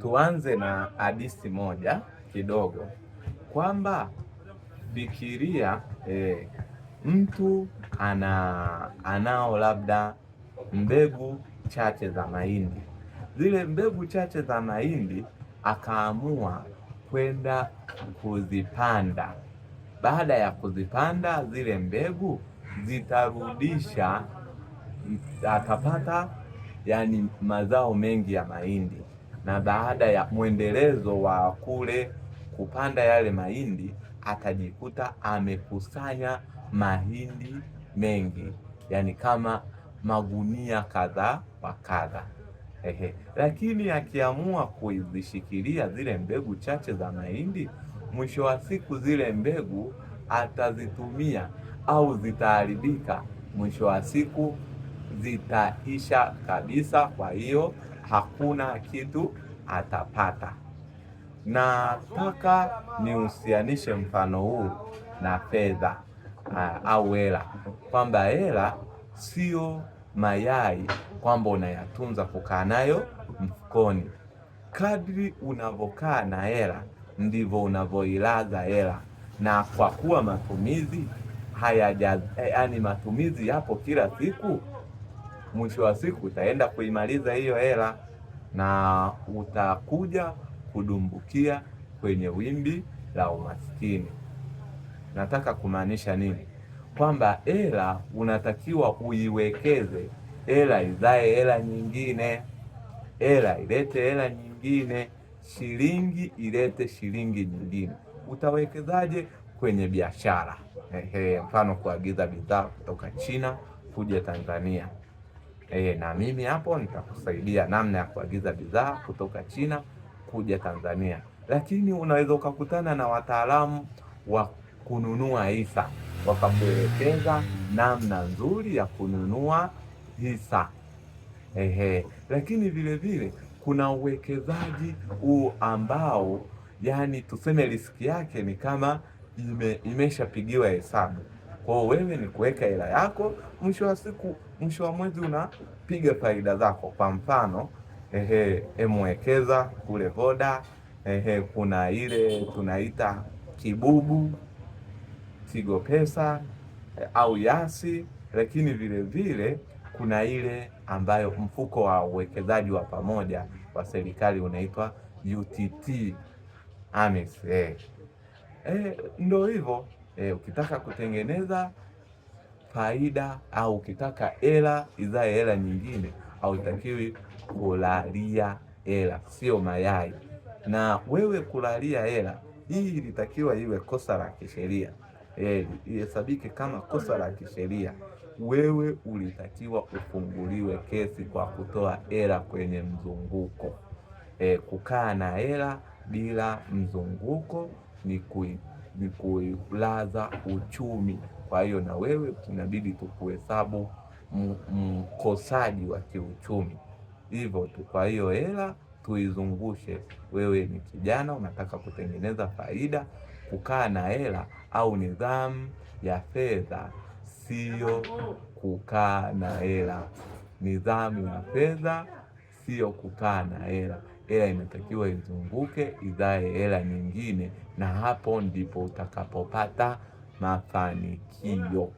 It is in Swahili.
Tuanze na hadithi moja kidogo, kwamba fikiria mtu anao labda mbegu chache za mahindi. Zile mbegu chache za mahindi akaamua kwenda kuzipanda. Baada ya kuzipanda zile mbegu zitarudisha, atapata yani mazao mengi ya mahindi, na baada ya mwendelezo wa kule kupanda yale mahindi atajikuta amekusanya mahindi mengi, yani kama magunia kadhaa wa kadha. Ehe, lakini akiamua kuzishikilia zile mbegu chache za mahindi, mwisho wa siku zile mbegu atazitumia au zitaharibika, mwisho wa siku zitaisha kabisa. Kwa hiyo hakuna kitu atapata. Nataka nihusianishe mfano huu na fedha au hela, kwamba hela sio mayai kwamba unayatunza kukaa nayo mfukoni. Kadri unavyokaa na hela ndivyo unavyoilaza hela, na kwa kuwa matumizi hayaja, yaani matumizi yapo kila siku, mwisho wa siku utaenda kuimaliza hiyo hela na utakuja kudumbukia kwenye wimbi la umaskini. Nataka kumaanisha nini? Kwamba hela unatakiwa uiwekeze, hela izae hela nyingine, hela ilete hela nyingine, shilingi ilete shilingi nyingine. Utawekezaje? Kwenye biashara. Ehe, mfano kuagiza bidhaa kutoka China kuja Tanzania. Na mimi hapo nitakusaidia namna ya kuagiza bidhaa kutoka China kuja Tanzania. Lakini unaweza ukakutana na wataalamu wa kununua hisa wakakuelekeza namna nzuri ya kununua hisa. Ehe, lakini vile vile kuna uwekezaji huu ambao yani tuseme riski yake ni kama imeshapigiwa hesabu. Kwa hiyo wewe ni kuweka hela yako, mwisho wa siku, mwisho wa mwezi unapiga faida zako. Kwa mfano, ehe, emwekeza kule Voda, ehe, kuna ile tunaita kibubu, Tigo Pesa au Yasi, lakini vile vile kuna ile ambayo mfuko wa uwekezaji wa pamoja wa serikali unaitwa UTT AMIS. Ndo hivyo. Ukitaka kutengeneza faida au ukitaka hela izae hela nyingine, hautakiwi kulalia hela, sio mayai. Na wewe kulalia hela hii ilitakiwa iwe kosa la kisheria, ihesabike kama kosa la kisheria. Wewe ulitakiwa ufunguliwe kesi kwa kutoa hela kwenye mzunguko. Kukaa na hela bila mzunguko ni kuilaza uchumi. Kwa hiyo na wewe inabidi tukuhesabu mkosaji wa kiuchumi, hivyo tu. Kwa hiyo hela tuizungushe. Wewe ni kijana unataka kutengeneza faida, kukaa na hela au nidhamu ya fedha sio kukaa na hela. Nidhamu ya fedha sio kukaa na hela. Hela inatakiwa izunguke, izae hela nyingine, na hapo ndipo utakapopata mafanikio.